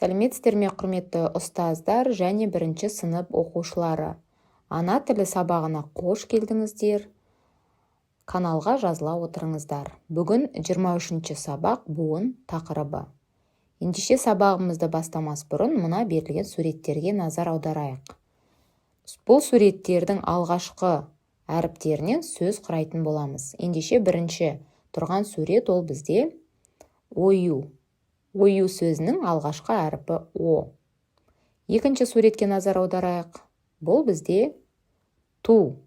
Сәлеметсіздер ме, құрметті ұстаздар және бірінші сынып оқушылары! Ана тілі сабағына қош келдіңіздер. Каналға жазыла отырыңыздар. Бүгін 23-ші сабақ, буын тақырыбы. Ендеше, сабағымызды бастамас бұрын мына берілген суреттерге назар аударайық. Бұл суреттердің алғашқы әріптерінен сөз құрайтын боламыз. Ендеше, бірінші тұрған сурет, ол бізде ою. Ою сөзінің алғашқы әрпі о. Екінші суретке назар аударайық. Бұл бізде ту.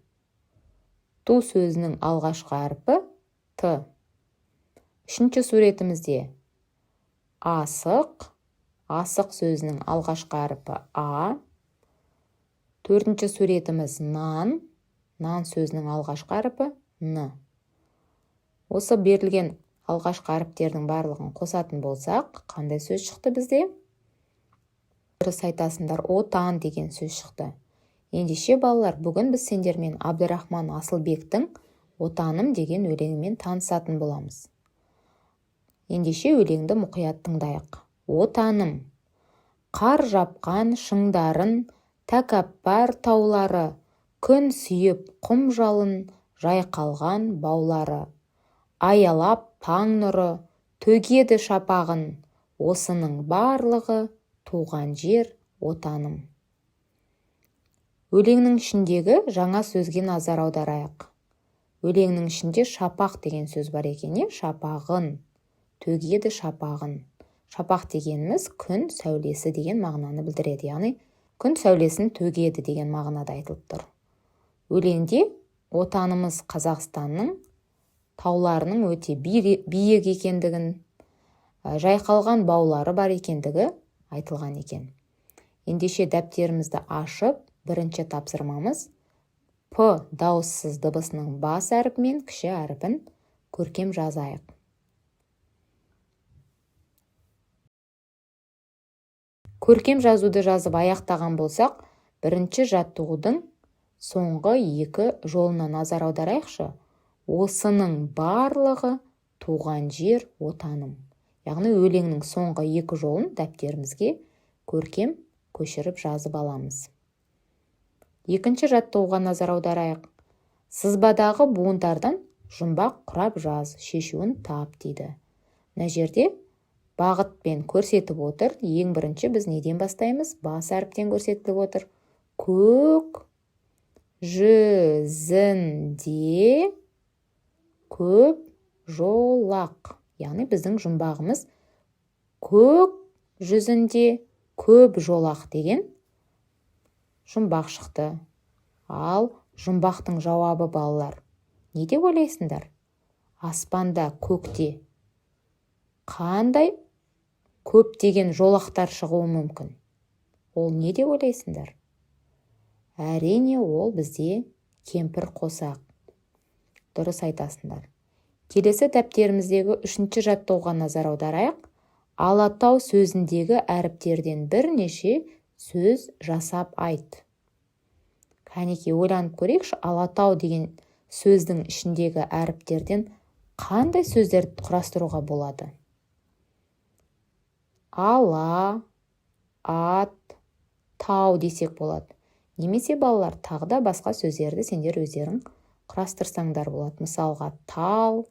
Ту сөзінің алғашқы әрпі т. Үшінші суретімізде асық. Асық сөзінің алғашқы әрпі а. Төртінші суретіміз нан. Нан сөзінің алғашқы әрпі н. Осы берілген алғашқы әріптердің барлығын қосатын болсақ, қандай сөз шықты бізде? Дұрыс айтасыңдар, отан деген сөз шықты. Ендеше, балалар, бүгін біз сендермен Әбдірахман Асылбектің «Отаным» деген өлеңімен танысатын боламыз. Ендеше, өлеңді мұқият тыңдайық. Отаным. Қар жапқан шыңдарын, тәкаппар таулары, күн сүйіп құм жалын, жайқалған баулары, аялап таң нұры, төгеді шапағын, осының барлығы туған жер, Отаным. Өлеңнің ішіндегі жаңа сөзге назар аударайық. Өлеңнің ішінде шапақ деген сөз бар екен, иә? Шапағын, төгеді шапағын. Шапақ дегеніміз күн сәулесі деген мағынаны білдіреді, яғни күн сәулесін төгеді деген мағынада айтылып тұр. Өлеңде Отанымыз Қазақстанның тауларының өте биік екендігін, жайқалған баулары бар екендігі айтылған екен. Ендеше, дәптерімізді ашып, бірінші тапсырмамыз: п дауыссыз дыбысының бас әрпі мен кіші әрпін көркем жазайық. Көркем жазуды жазып аяқтаған болсақ, бірінші жаттығудың соңғы екі жолына назар аударайықшы. Осының барлығы туған жер, Отаным. Яғни өлеңнің соңғы екі жолын дәптерімізге көркем көшіріп жазып аламыз. Екінші жаттығуға назар аударайық. Сызбадағы буындардан жұмбақ құрап жаз, шешуін тап дейді. Мына жерде бағытпен көрсетіп отыр. Ең бірінші біз неден бастаймыз? Бас әріптен көрсетіліп отыр. Көк жүзінде көп жолақ. Яғни біздің жұмбағымыз көк жүзінде көп жолақ деген жұмбақ шықты. Ал жұмбақтың жауабы, балалар, не деп ойлайсыңдар? Аспанда, көкте қандай көптеген жолақтар шығуы мүмкін? Ол не деп ойлайсыңдар? Әрине, ол бізде кемпір қосақ. Дұрыс айтасыңдар. Келесі дәптеріміздегі үшінші жаттығуға назар аударайық. Алатау сөзіндегі әріптерден бірнеше сөз жасап айт. Кәнекей, ойланып көрейікші, алатау деген сөздің ішіндегі әріптерден қандай сөздерді құрастыруға болады? Ала, ат, тау десек болады. Немесе, балалар, тағы да басқа сөздерді сендер өздерің құрастырсаңдар болады. Мысалға, тал,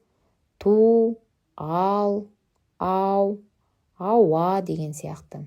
ту, ал, ау, ауа деген сияқты.